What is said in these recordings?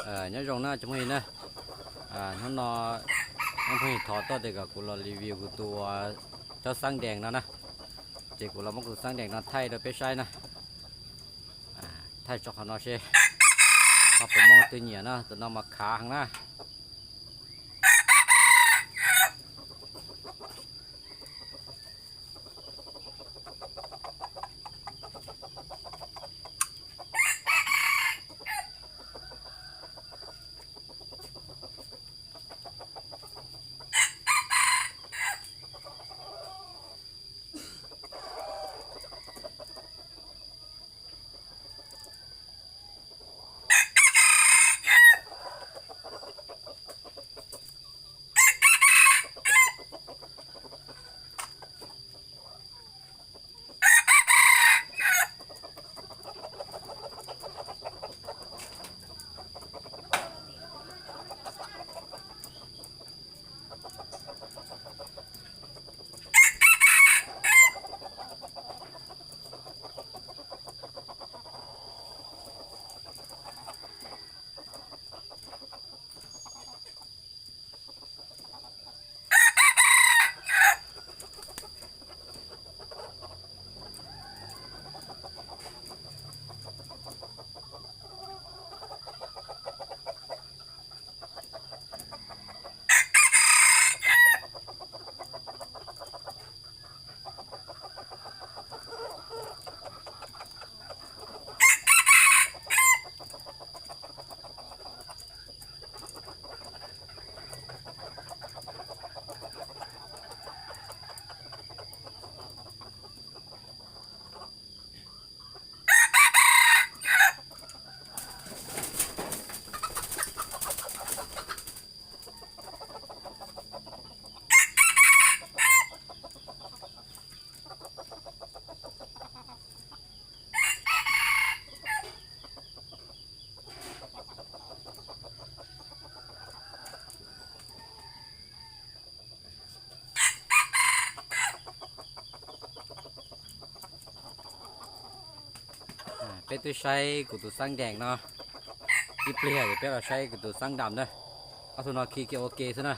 Nyob zoo na cov phooj ywg na, hnub no phooj ywg thov tuaj tias kom kuv los review kuv tus cov xab dees no na, ces kuv los muab kuv tus xab dees no thaij rau peb saib na. Thaij tso qhov no seb ho puas muaj leej twg nyiam na, tus no mas khav heev na. Peb twb saib kuv tus xab dees no ib pliag ces peb los saib kuv tus xab dam na. Ob tug no khi kiag ua ke xwb na.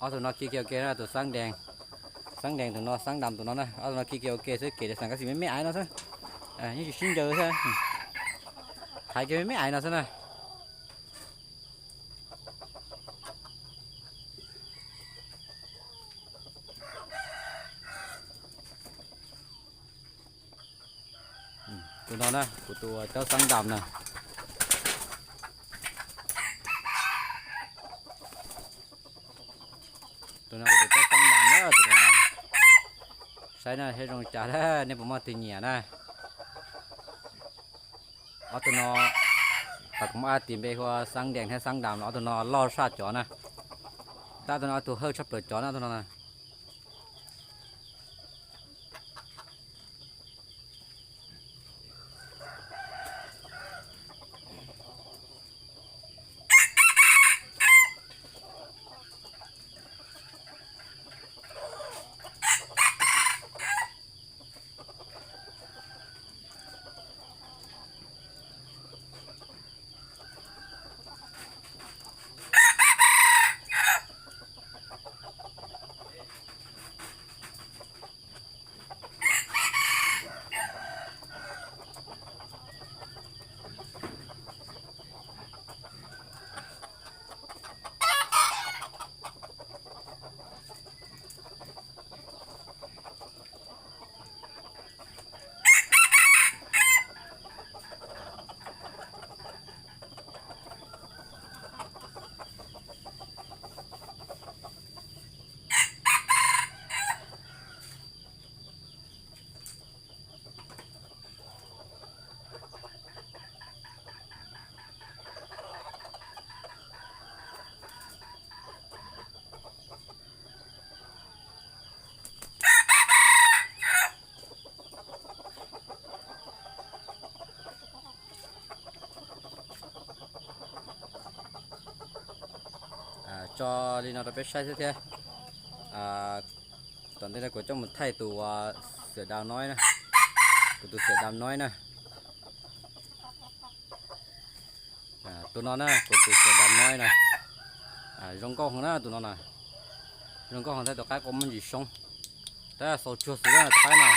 Ob tug no khi kiag ua ke na, tus xab dees, xab dees tus no, xab dam tus no na, ob tug no khi kiag ua ke xwb, kev li xav kab xis me me aiv no xwb, yeej tsis sib ncaws xwb, thaiv kiag me me aiv no xwb na. Tus no na, kuv tus caub xab dam na. Tus no kuv tus caub xab dam na, tus no. Saib na, seb zoo cas na, nej puas muaj tus nyiam na. Ob tug no, kuv muab a tis npe hu ua xab dees thiab xab dam los ob tug no loj tshaj cov na. Tab tus no tus hawj tshaj plaws cov na, tus no na. Tso li no rau peb saib xwb thiab. Tom ntej no kuv coj mus thaij tus xia dav no na. Kuv tus xiam dam noib na. Tus no na, kuv tus xiam dam noib na. Zoo nkauj heev na tus no na. Zoo nkauj heev thiab tus qaib quaj muaj ntsis soob. Tab xaus tsuag xwb na tus qaib no.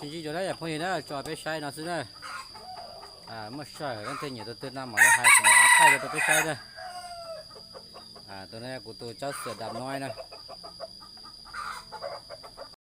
Sib ntsib dua na yom phooj ywg na, tso peb saib no xwb na. Muaj sij hawm leej twg nyiam tus twg no mam li hais kuv mam li thaij rau peb saib na. Tus no yog kuv tus tsawb xiam dam nois na.